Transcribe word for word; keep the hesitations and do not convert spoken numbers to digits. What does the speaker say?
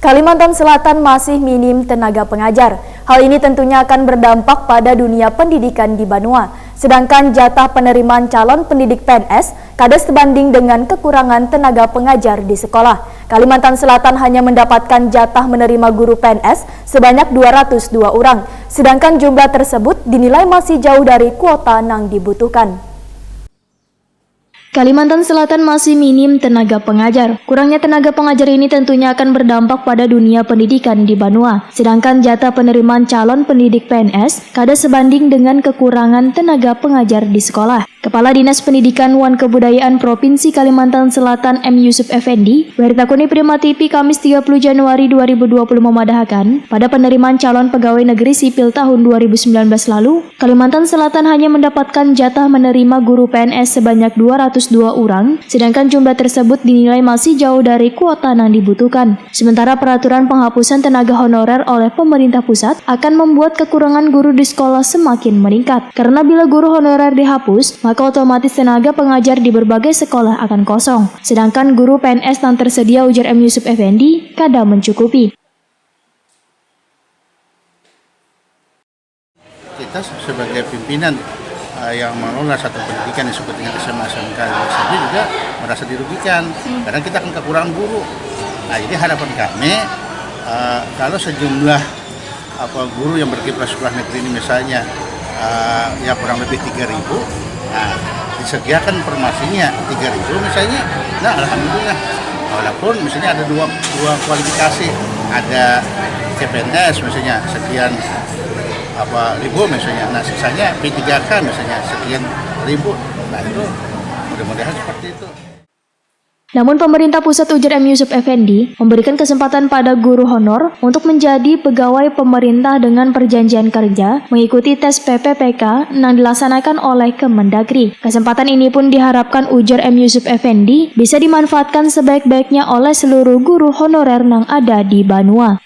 Kalimantan Selatan masih minim tenaga pengajar. Hal ini tentunya akan berdampak pada dunia pendidikan di Banua. Sedangkan jatah penerimaan calon pendidik P N S kada sebanding dengan kekurangan tenaga pengajar di sekolah. Kalimantan Selatan hanya mendapatkan jatah menerima guru P N S sebanyak dua ratus dua orang, sedangkan jumlah tersebut dinilai masih jauh dari kuota nang dibutuhkan. Kalimantan Selatan masih minim tenaga pengajar. Kurangnya tenaga pengajar ini tentunya akan berdampak pada dunia pendidikan di Banua. Sedangkan jatah penerimaan calon pendidik P N S kada sebanding dengan kekurangan tenaga pengajar di sekolah. Kepala Dinas Pendidikan wan Kebudayaan Provinsi Kalimantan Selatan M Yusuf Effendi, Wertakuni Prima T V Kamis tiga puluh Januari dua ribu dua puluh memadahakan, pada penerimaan calon pegawai negeri sipil tahun dua ribu sembilan belas lalu, Kalimantan Selatan hanya mendapatkan jatah menerima guru P N S sebanyak dua ratus dua orang, sedangkan jumlah tersebut dinilai masih jauh dari kuota yang dibutuhkan. Sementara peraturan penghapusan tenaga honorer oleh pemerintah pusat akan membuat kekurangan guru di sekolah semakin meningkat. Karena bila guru honorer dihapus, maka otomatis tenaga pengajar di berbagai sekolah akan kosong. Sedangkan guru P N S yang tersedia, ujar M Yusuf Effendi, kada mencukupi. Kita sebagai pimpinan, eh, yang mengelola satu pendidikan yang disebut dengan S M A S M K saja juga merasa dirugikan karena kita akan kekurangan guru. Nah, jadi harapan kami, eh, kalau sejumlah apa guru yang berkiprah sekolah negeri ini misalnya, eh, ya kurang lebih tiga ribu, nah, disediakan formasinya tiga ribu misalnya, nah alhamdulillah. Walaupun misalnya ada dua, dua kualifikasi, ada C P N S misalnya sekian apa ribu misalnya, nah sisanya P tiga K misalnya sekian ribu, nah itu mudah-mudahan seperti itu. Namun pemerintah pusat, ujar M Yusuf Effendi, memberikan kesempatan pada guru honor untuk menjadi pegawai pemerintah dengan perjanjian kerja mengikuti tes P P P K yang dilaksanakan oleh Kemendagri. Kesempatan ini pun diharapkan, ujar M Yusuf Effendi, bisa dimanfaatkan sebaik-baiknya oleh seluruh guru honorer yang ada di Banua.